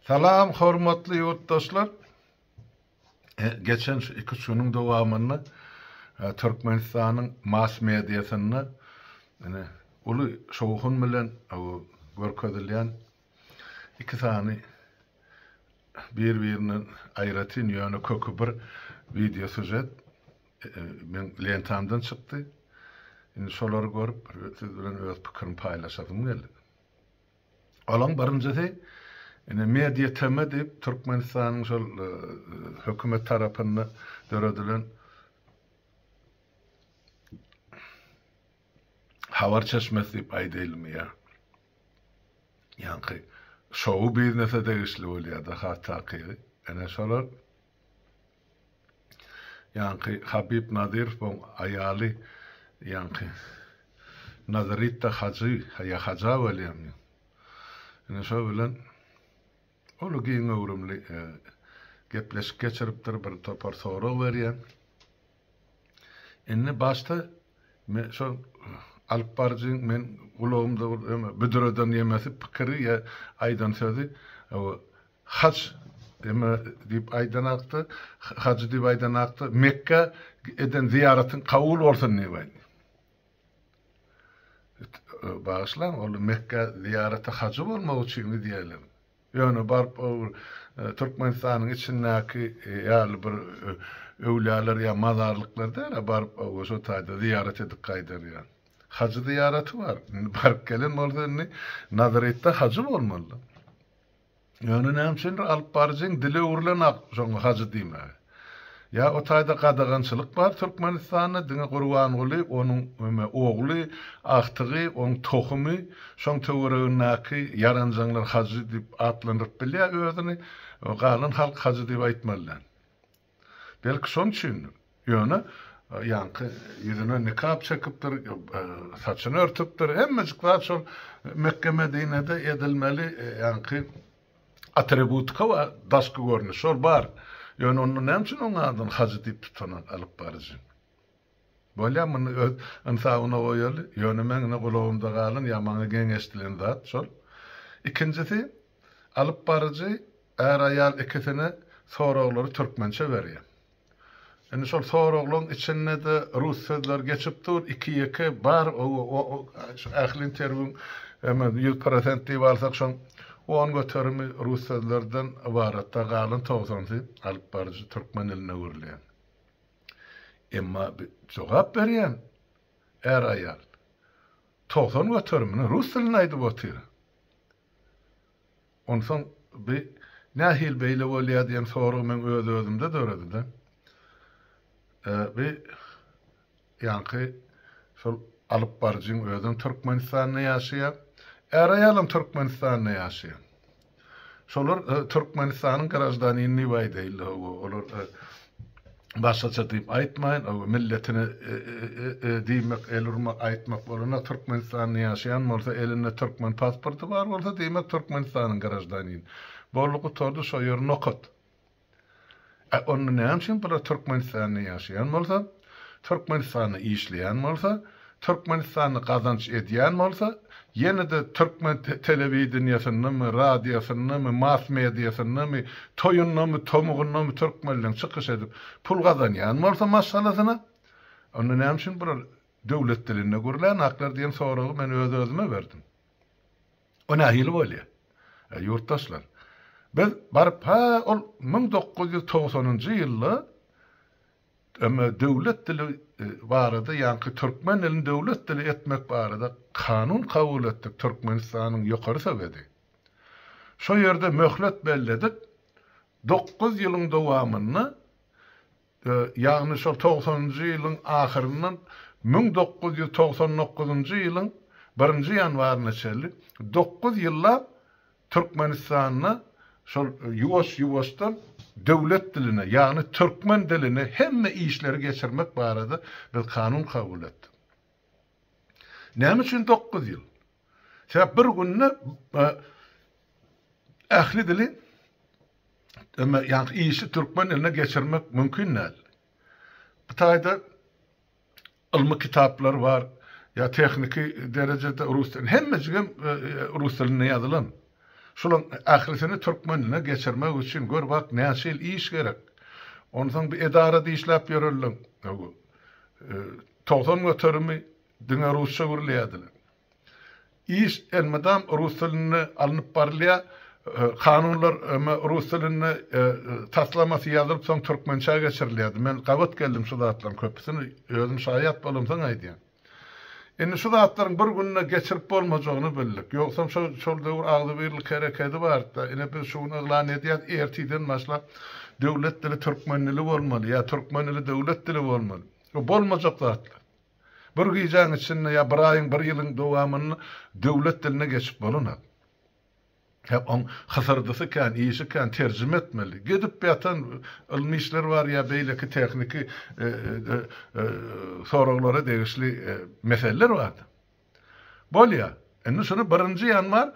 Salam hormatly ýurtdaşlar. Geçen şu 2-3 günüň dowamynda Türkmenistanyň mass mediasynda ine uly şowhun bilen görkezilýän iki sany bir-birinden aýratyn ýöne köki bir wideo sýužet meň lentamdan çykdy. Indi şolary görüp siz bilen öz pikirimi paýlaşasym geldi. Olaň birinjisi ine Media TM diýip Türkmenistanyň şol hökümet tarapynda döredilen habar çeşmesi diýip aýdaýlymy ýa ýaňky şou biznese degişli bolýar-da has takygy. Ine şolar Ýaňky Habib Nazirowyň aýaly ýaňky Nazaritta Hajy ýa Haja bolýamy. Ine şo bilen uly giň göwrümli gepleşik geçiripdir, bir topar sorag berýär. Indi başda men şol alyp baryjyň men gulagymda bir büdreden ýemesi pikiri ýa aýdan sözi Haj eme diýip aýdanakda, hajy diýip aýdanakda, Mekgä eden zyýaratyň kabul bolsun diýip aýdýar. Bagyşlaň, ol Mekgä zyýarata hajy bolmak üçin gidýärler. Ýöne baryp ol Türkmenistanyň içindäki ýaly bir öwlüýalar ýa mazarlyklar däl-ä, baryp şo taýda zyýarat edip gaýdar ýaly. Hajy zyýaraty bar. Indi baryp gelen bolsa indi Nazaretde hajy bolmaly. Ýöne näme üçindir alyp baryjyň dili öwrülenak şoňa hajy diýmäge. Ýa o taýda gadagançylyk bar Türkmenistanda diňe Gurbanguly onuň eme ogly agtygy oň tohumy şoň töweregindäki ýaranjaňlar hajy diýip atlandyryp bilýär özüni galan halk hajy diýip aýtmaly däl. Belki şoň üçindir. Ýöne ýaňky ýüzüne nikap çekipdir, saçyny örtüpdir. Hemmejik zat şol Mekge-Medinede edilmeli ýaňky atributika bar, daşky görnüş şol bar. Ýöne onda näme üçin oň adyny hajy diýip tutanak alyp baryjy? Bolýa muny öz ynsabyna goýaly. Ýöne meň ine gulagymda galan ýa maňa geň eşdilen zat şol. Ikinjisi, alyp baryjy är-aýal ikisine soraglary türkmençe berýär. Indi şol soraglaryň içinde-de rus sözleri geçip dur, iki-ýeke bar, o şu ähli interwýuň 100% diýip alsak şoň on göterimi rus sözlerden ybarat-da, galan togsansy alyp baryjy türkmen dilinde gürleýär. Emma jogap berýän är-aýal 90 göterimini rus dilinde aýdyp otyr. Onsoň bi nähili beýle bolýar diýen sorag meň öz-özümde döredi-de. Bi ýaňky şol alyp baryjyň özem Türkmenistanda ýaşaýar. Är-aýalam Türkmenistanda ýaşaýar. Şolar Türkmenistanyň graždanini diýip aýdaýynda, olar başgaça diýip aýtmaýyn, milletine diýmek, el urmak, aýtmak bolana Türkmenistanda ýaşaýan bolsa, elinde türkmen pasporty bar bolsa, diýmek Türkmenistanyň graždanini. Boldy, gutardy, şo ýer nokat. E onda näme üçin bular Türkmenistanda ýaşaýan bolsa, Türkmenistanda işleýän bolsa, Türkmenistanda gazanç edýän bolsa, ýene-de türkmen telewideniýesindemi, radiosyndamy, mass mediasyndamy, toýundamy, tomugyndamy türkmenleň çykyş edip pul gazanýan bolsa maşgalasyna, onda näme üçin bular döwlet dilinde gürlänaklar diýen soragy men öz-özüme berdim. O nähili bolýar? Ýurtdaşlar, biz baryp hä ol 1990-njy ýylda Emma döwlet dili barada ýaňky türkmen dilini döwlet dili etmek barada kanun kabul etdik Türkmenistanyň Ýokary Sowedi. Şo ýerde möhlet belledik, dokuz ýylyň dowamynda, ýagny şol togsanynjy ýylyň ahyryndan 1999-njy ýylyň birinji ýanwaryna çenli dokuz ýyllap Türkmenistanda şol ýuwaş-ýuwaşdan döwlet diline, ýagny türkmen diline hemme işleri geçirmek barada biz kanun kabul etdik. Näme üçin dokuz ýyl? Sebäp bir günde ähli dili ýagny işi türkmen diline geçirmek mümkin däl. Bu taýda ylmy kitaplar bar, ýa tehniki derejede rus dilinde, hemmejigem rus dilinde ýazylan. Şulaň ählisini türkmen diline geçirmek üçin gör bak näçe ýyl iş gerek. Onsoň bir edarada işläp ýörenleň 90 göterimi diňe rusça gürleýärdiler. Iş elmydam rus dilinde alnyp barylýar. Kanunlar rus dilinde taslamasy ýazylyp soň türkmençä geçirilýärdi. Men gabat geldim şu zatlaryň köpüsini özüm şaýat bolamsoň aýdýan. Indi şu zatlaryň bir günde geçirip bolmajagyny bildik. Ýogsam şo şol döwür agzybirlik herekedi bardy-da. Ine biz şu gün yglan edýäs, ertirden başlap döwlet dili türkmen dili bolmaly ýa türkmen dili döwlet dili bolmaly. Bu bolmajak zatlar. Bir gijäň içinde ýa bir aýyň, bir ýylyň dowamynda döwlet diline geçip bolanok. Hä, oň hysyrdysy kän, işi kän, terjime etmeli. Gidip ýatan ylmy işler bar ýa beýleki tehniki soraglara degişli meseleler bar. Bolýar. Indi şuny birinji ýanwar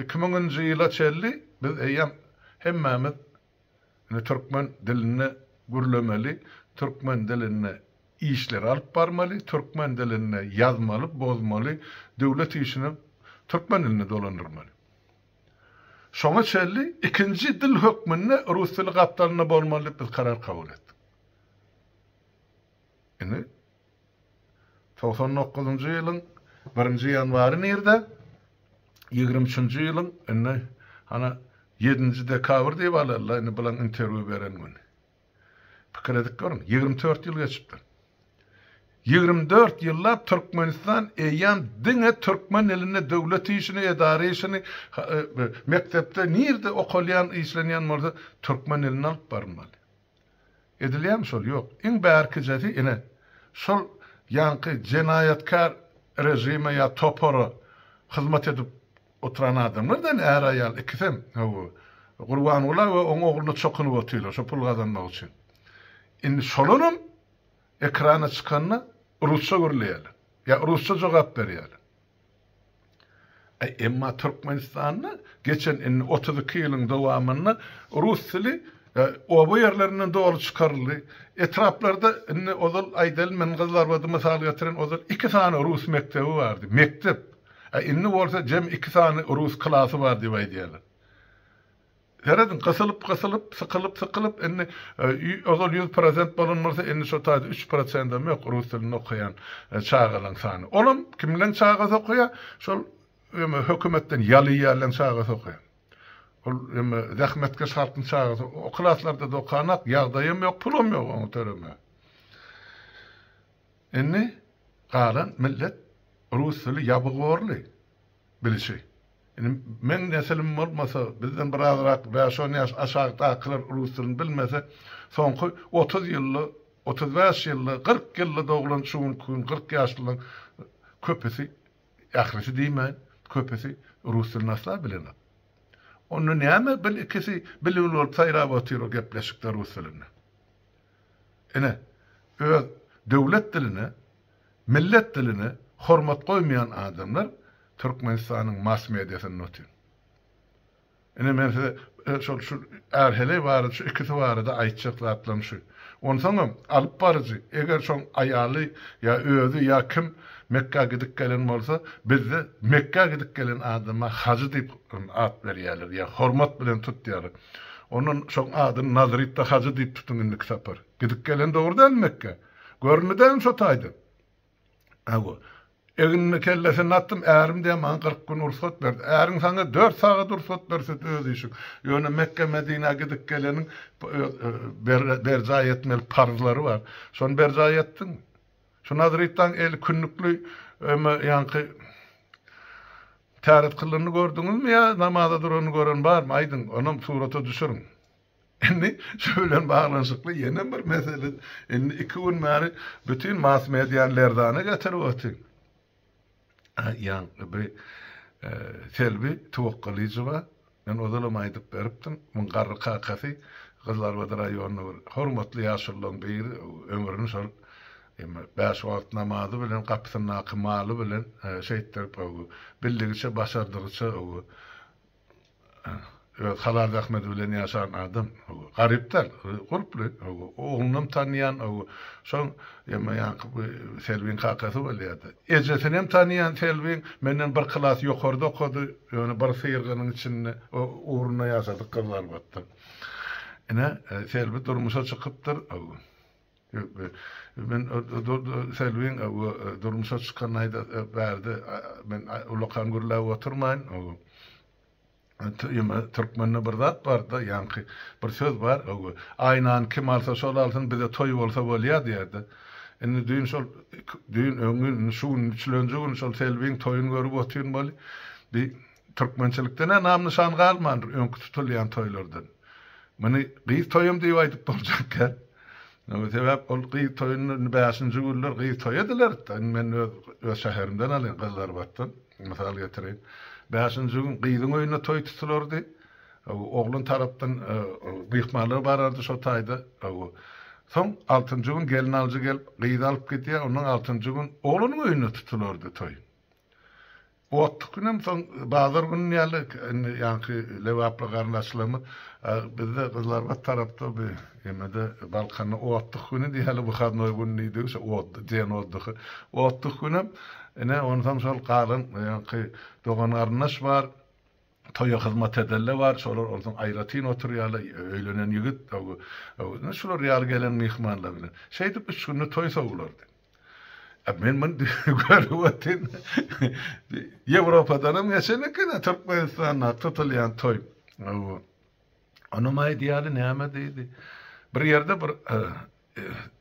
2000-nji ýyla çenli biz eýýäm hemmämiz Indi türkmen dilinde gürlemeli, türkmen dilinde işleri alyp barmaly, türkmen dilinde ýazmaly, bozmaly, döwlet işini türkmen dilinde dolandyrmaly. Şoňa çenli ikinji dil hökmünde rus dili gapdalynda bolmaly diýip biz karar kabul etdik. Indi 99-njy ýylyň birinji ýanwary nirde? 23-nji ýylyň indi hana ýedinji dekabr diýip alarlar indi bulaň interwýu beren güni. Pikir edip görüň, 24 ýyl geçipdir. 24 ýyllap Türkmenistan eýýäm diňe türkmen dilinde döwlet işini, edara işini, e, mekdepde nirde okalýan, işlenýän bolsa türkmen dilinde alyp barmaly. Edilýärmi şol? Ýok. Iň bärkijesi ine, şol ýaňky jenaýatkär režime ýa topara hyzmat edip oturan adamlar da ine är-aýal ikisem, hawa, Gurbangula we oň ogluna çokunyp otyrlar şo pul gazanmak üçin. Indi şolaram ekrana çykanda rusça gürleýärler ýa rusça jogap berýärler. Emma Türkmenistanda geçen indi 32 ýylyň dowamynda rus dili e, oba ýerlerinden doly çykaryldy. Etraplarda indi ozal aýdaly men Gyzlarbady mysal getiren ozal iki sany rus mekdebi bardy. Mekdep. E, indi bolsa jem iki sany rus klasy bar diýip aýdýarlar. Serediň, gysylyp, gysylyp, sykylyp, sykylyp, indi ozal 100% bolan bolsa, indi şo taýda 3%-em ýok rus dilinde okaýan çagalaryň sany. Olam kimleň çagasy okaýar? Şol eme hökümetden ýaly iýýänleň çagasy okaýar. Ol eme zähmetkeş halkyň çagasy o klaslarda-da okanak, ýagdaýam ýok, pulam ýok oňa tölemäge. Indi galan millet rus dili ýabyg borly. Bilişi. Indi meň nesilim bolmasa, bizden birazrak bäş-on ýaş aşakdakylar rus dilini bilmese, soňky 30 ýylda, 35 ýylda, 40 ýylda doglan şu günki gün 40 ýaşlylaryň köpüsi, ählisi diýmäýin, köpüsi rus dilini asla bilenok. Onda näme bil ikisi bilimli bolup saýrap otyr o gepleşikde rus dilinde. Ine, öz döwlet diline Millet diline hormat goýmaýan adamlar Türkmenistanyň mass mediasynda otyr. Ine men size şol şu är-heleý barada şu ikisi barada aýtjak zatlarym şu. Onsoňam alyp baryjy eger şoň aýaly ýa özi ýa kim Mekgä gidip gelen bolsa bizde Mekgä gidip gelen adama hajy diýip at berýärler ýa hormat bilen tutýarlar. Ondan şoň adyny Nazritda hajy diýip tutuň indiki sapar. Gidip gelen dogry dälmi Mekgä? Göründi dälmi şo taýda? Hawa. Egnine kellesini atdym, ärim diýýär, maňa 40 gün rugsat berdi. Äriň saňa 4 sagat rugsat berse öz işiň. Ýöne Mekge-Medinä gidip geleniň berjaý etmeli parzlary bar. Şony berjaý etdiňmi? Şu Nazritdaň eli kündükli eme ýaňky täret kylanyny gördüňizmi ýa namaza duranyny gören barmy? Aýdyň, onam surata düşüriň. Indi şu bilen baglanyşykly ýene bir mesele, indi iki gün bäri bütin mass mediany lerzana getirip otyr. Ýaňky bir e, Selbi Tuwakgylyjowa, men ozalam aýdyp beripdim, muň garry kakasy Gyzylarbat raýonynda bir hormatly ýaşulularyň biri, ömrüni şol emme bäş wagt namazy bilen, gapysyndaky maly bilen e, şeýtdirip, bildigiçe, başardygyça. Öz halal zähmeti bilen ýaşan adam. Garyp däl, gurply. Oglunam tanýan, şoň ýa ýaňky bu Selbiň kakasy bolýardy. Ejesinem tanýan Selbiň, menden bir klas ýokarda okady, ýöne bir syrgynyň içinde ugrunda ýaşadyk Gyzylarbatda. Ine, Selbi durmuşa çykypdyr. Men Selbiň durmuşa çykanyny aýda bärde men ullakan gürläp oturmaýyn. Türkmende bir zat bar-da, ýaňky bir söz bar, Aýnany kim alsa şol alsyn, bize toý bolsa bolýar diýerdi. Indi düýn şol, düýn, öňňin, indi şu gün, üçülenji gün şol Selbiň toýuny görüp otyryn weli, bi türkmençilikden-ä nam-nyşan galmandyr öňki tutulýan toýlardan. Muny gyz toýam diýip aýdyp boljak däl. Sebäp ol gyz toýunda indi bäşinji günler gyz toý edilerdi-de. Indi men öz öz şäherimden alaýyn, Gyzylarbatdan mysal getireýin. Bäşinji gün gyzyň öýünde toý tutulardy. Oglan tarapdan myhmanlar barardy şo taýda. Soň altynjy gün gelnalyjy gelip gyzy alyp gidýär. Ondan altynjy gün oglanyň öýünde tutulardy toý. Otduk günem soň bazar güni ýaly indi ýaňky lebaply garyndaşlarymyz bizde Gyzylarbat tarapda bi emede Balkanda otduk güni diýýärler wyhodnoý gün diýdigi şo ot den otduhy. Otduk günem ine onsoň şol galan ýaňky dogan garyndaş bar toýa hyzmat edenler bar şolar onsoň aýratyn oturýarlar öýlenen ýigit ine şular ýaly gelen myhmanlar bilen şeýdip üç günde toý sowulardy. Men muny görüp otyryn. Ýewropadanam geçen eken Türkmenistanda tutulýan toý. Onuň aýdýany näme diýdi. Bir ýerde bir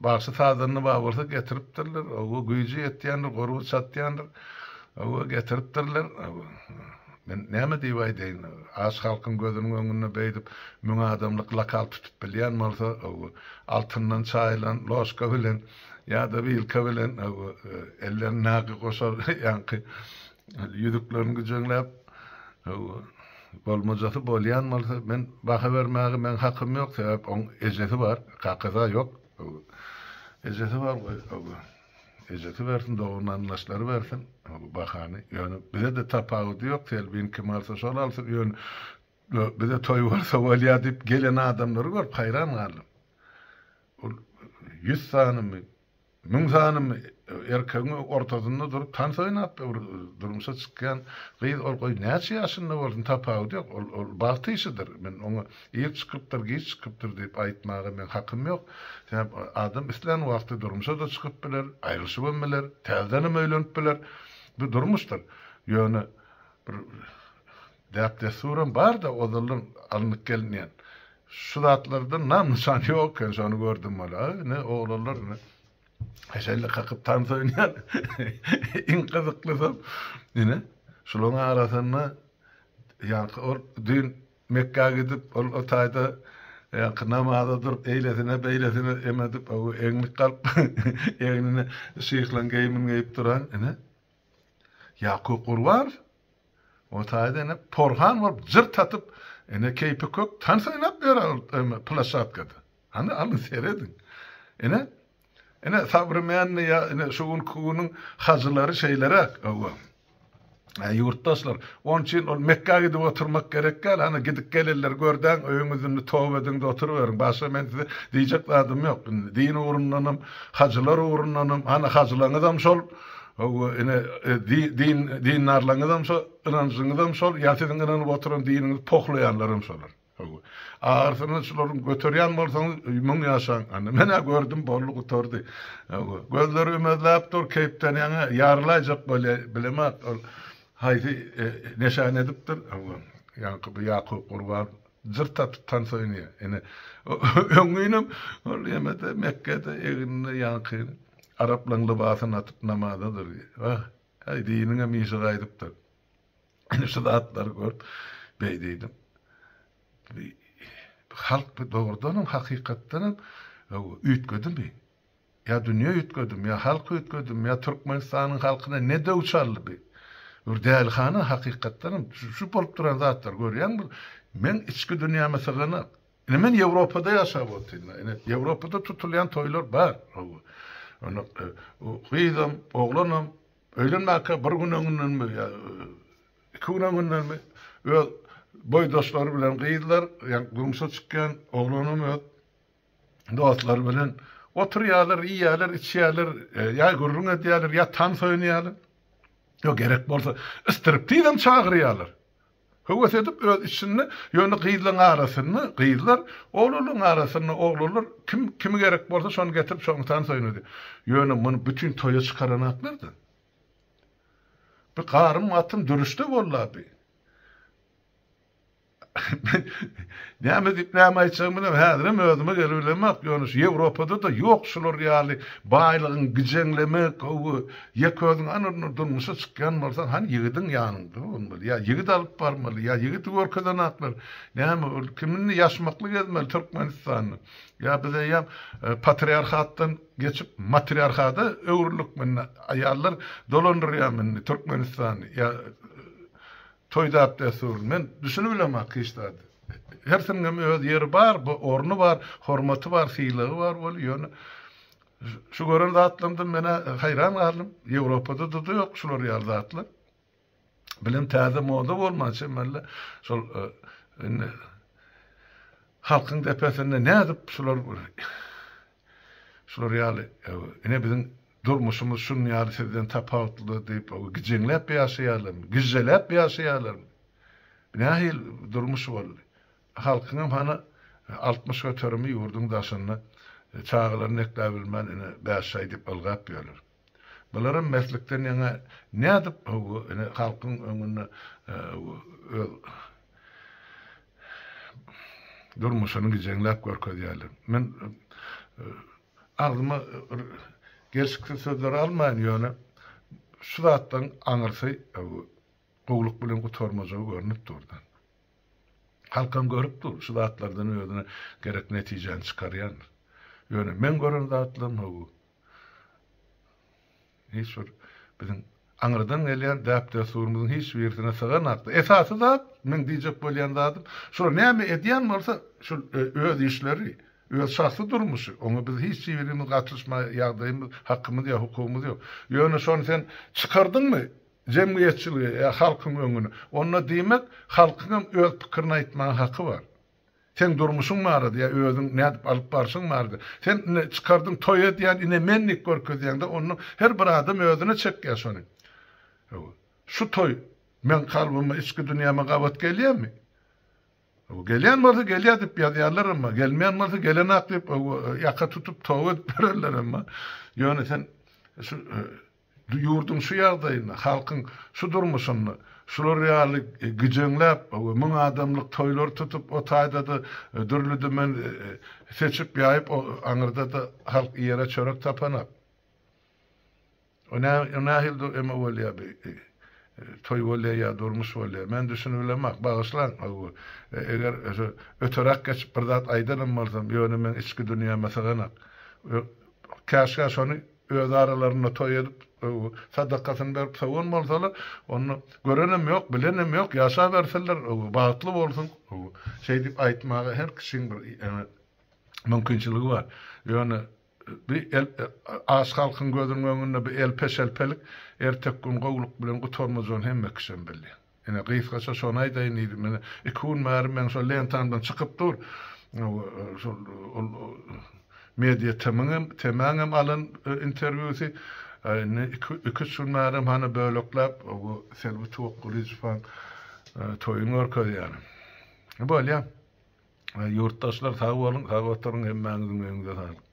bagşy sazanda bar bolsa getiripdirler. Owa güýji ýetýändir, gurby çatýandyr. Owa getiripdirler. Men näme diýip aýdaýyn, aç halkyň gözüniň öňünde beýdip müň adamlyk lokal tutup bilýän bolsa, altyndan çaýylan ložka bilen Ýa-da wilka bilen ellerindäki goşa ýaňky ýüzüklerini güjeňläp, bolmajasy bolýan bolsa, men baha bermäge meň hakym ýok, sebäp oň ejesi bar, kakasy-a ýok. Ejesi bar, ejesi bersin, dogan-garyndaşlary bersin bahany. Ýöne bize-de tapawudy ýok, Selbini kim alsa şol alsyn, ýöne bize toý bolsa bolýar diýip gelen adamlary görüp haýran galdym. Ol ýüz sanymy, müň sanymy erkegiň ortasynda durup tans oýnap bir durmuşa çykýan gyz ol goý näçe ýaşynda bolsun tapawudy ýok. Ol ol bagt işidir. Men oňa ir çykypdyr, giç çykypdyr diýip aýtmaga meň hakym ýok. Sebäp adam islän wagty durmuşa-da çykyp biler, aýrylyşybam biler, täzedenem öýlenip biler. Bu durmuşdyr. Ýöne bir däp-dessuram bar-da ozaldan alnyp gelinýän. Şu zatlardan nam-nyşan ýok eken, şony gördüm wala. Ine, oglanlar ine şeýle kakyp tans oýnaýar. Iň gyzyklysam, ine, şularyň arasynda ýaňky ol düýn Mekgä gidip, ol o taýda ýaňky namaza durup, eýlesine, beýlesine em edip, eňlik galyp, egnine şyhlaň geýimini geýip duran, ine, Ýakup Gurbanow. O taýda ene porhan bolup jyrt atyp, ene keýpi kök tans oýnap ýör ol ploşadkada. Hany alyň serediň. Ene ene sowremennyý ýa ene şu günki günüň hajylary şeýleräk. Hawa. Ýurtdaşlar, onuň üçin ol Mekgä gidip oturmak gerek däl. Hany gidip gelenleri gördäň, öýüňizde indi toba ediň-de oturyberiň. Başga men size diýjek zadym ýok. Indi din ugrundanam, hajylar ugrundanam, hany hajylaňyzam şol Hawa, ine, din, dindarlaryňyzam şo, ynanjyňyzam şol, ýa siziň ynanyp oturan diniňizi pohlaýanlaram şolar. Hawa. Agyrsyny şularyň göterýän bolsaňyz, müň ýaşaň. Ana, men-ä gördüm, boldy, gutardy. Hawa. Gözleri ümezläp dur, keýpden ýaňa ýarylaýjak bolýar, bilemok, ol haýsy neşäni edipdir. Hawa. Ýaňky bu Ýakup Gurban jyrt atyp tans oýnaýar. Ine, öňňinem ol ýemede, Mekgede egnine ýaňky Araplaň lybasyny atyp namaza durýar. Wah, häý, diniňem işi gaýdypdyr. Ine şu zatlary görüp, beý diýdim. Bi halk bi dogrudanam, hakykatdanam üýtgedimi? Ýa dünýe üýtgedimi, ýa halk üýtgedimi, ýa Türkmenistanyň halkyna ne döw çaldy bi? Bir dälihana hakykatdanam şu bolup duran zatlary görýäňmi? Meň içki dünýäme syganak. Ine men Ýewropada ýaşap otyryn. Ine Ýewropada tutulýan toýlar bar. Hawa. Ony gyzam, oglanam öýlenmäkä bir gün öňündenmi ýa iki gün öňündenmi öz. boýdaşlary bilen gyzlar, ýa durmuşa çykýan oglanam öz dostlary bilen oturýarlar, iýýärler, içýärler, ýa gürrüň edýärler, ýa tans oýnaýarlar. Ýa gerek bolsa striptizem çagyrýarlar. Höwes edip öz içinde, ýöne gyzlaryň arasynda gyzlar, oglanlaryň arasynda oglanlar kim kimi gerek bolsa şony getirip şoň tans oýnadýar. Ýöne muny bütin toýa çykaranaklar-da. Bir garym gatym dürüşde boldy-a bi. Men näme diýip näme aýtjagymy bilemok, häzirem özüme gelip bilemok, ýöne şu Ýewropada-da ýok şular ýaly baýlygyň gijeňlemek, gowy, ýeke özüň ana durmuşa çykýan bolsaň, hany ýigidiň ýanyňda bolmaly, ýa ýigit alyp barmaly, ýa ýigidi görkezenaklar, näme ol kim indi ýaşmakly gezmeli Türkmenistanda, ýa biz eýýäm patriarhatdan geçip matriarhada öwrüldikmi indi, aýallar dolandyrýarmy indi Türkmenistany, ýa Toý däp-dessuryny men düşünibilemok hiç zady. Hersiniňem öz ýeri bar, orny bar, hormaty bar, sylagy bar weli ýöne şu gören zatlarymdan men-ä haýran galdym. Ýewropada-da ýok şular ýaly zatlar. Bilen täze moda bolman çemeli şol indi halkyň depesinde nädip şular şular ýaly ine biziň Durmuşymyz şunuň ýaly sizden tapawutly diýip, gijeňläp ýaşaýarlarmy, gijjeläp ýaşaýarlarmy? Nähili durmuş boldy? Halkyňam hany 60 göterimi ýurduň daşynda çagalaryny ekläbilmän ine bäş şaý diýip ylgap ýörler. Bularam meslikden ýaňa nädip ine halkyň öňünde öz durmuşyny gijeňläp görkezýärler. Men Agzyma bir gelşiksiz sözleri almaýyn, ýöne şu zatlaryň aňyrsy gowulyk bilen gutarmajagy görnüp dur-da. Halkam görüp dur, şu zatlardan özüne gerek netijäni çykarýandyr. Ýöne meň gören zatlarym hawa, Hiç bir biziň aňyrdan gelýän däp-dessurymyzyň hiç birisine syganakda. Esasy zat, meň diýjek bolýan zadym, şular näme edýän bolsa, şul öz işleri, öz şahsy durmuşy, oňa biz hiç birimiz gatyşma ýagdaýymyz, hakymyz ýa hukugymyz ýok. Ýöne şony sen çykardyňmy jemgyýetçilige ýa halkyň öňüne, onda diýmek, halkyňam öz pikirini aýtmaga haky bar. Seň durmuşyň barada ýa özüň nädip alyp barşyň barada. Sen ine çykardyň toý edýän ine men diýip görkezýäňde onda her bir adam özüne çekýär şony. Hawa. Şu toý meň kalbyma içki dünýäme gabat gelýärmi? Hawa gelýän bolsa gelýär diýip ýazýarlar emma gelmeýän bolsa gelenak diýip hawa ýaka tutup toba edip bererler emma ýöne sen şu Ýurduň şu ýagdaýynda, halkyň şu durmuşynda şular ýaly gijeňläp we müň adamlyk toýlar tutup, o taýda-da dürli-dümen seçip ýaýyp, aňyrda-da halk iýere çörek tapanak. O nähili eme bolýar bi? Toý bolýar ýa durmuş bolýar? Men düşünibilemok, bagyşlaň. Eger öteräk geçip bir zat aýdanam bolsam, ýöne meň içki dünýäme syganak. Käşgä şony öz aralarynda toý edip, sadakasyny berip sowan bolsalar, onda görenem ýok, bilenem ýok, ýaşabersinler, bagtly bolsun. Şeý diýip aýtmaga her kişiň bir mümkinçiligi bar. Ýöne bi aç halkyň gözüniň öňünde bi elpe-şelpelik erteki gün gowulyk bilen gutarmajagyny hemme kişem bilýär. Ine, gysgaça şony aýdaýyn diýdim. Ine, iki gün bäri meň şol lentamdan çykyp dur. Şol ol Media TM-iň TM-iň alan interwýusy. Indi iki-üç gün bärem hany bölekläp bu Selbi Tuwakgylyjowaň toýuny görkezýär. Bolýa. Ýurtdaşlar sag boluň, sag oturyň, hemmäňiziň öýüňize saglyk.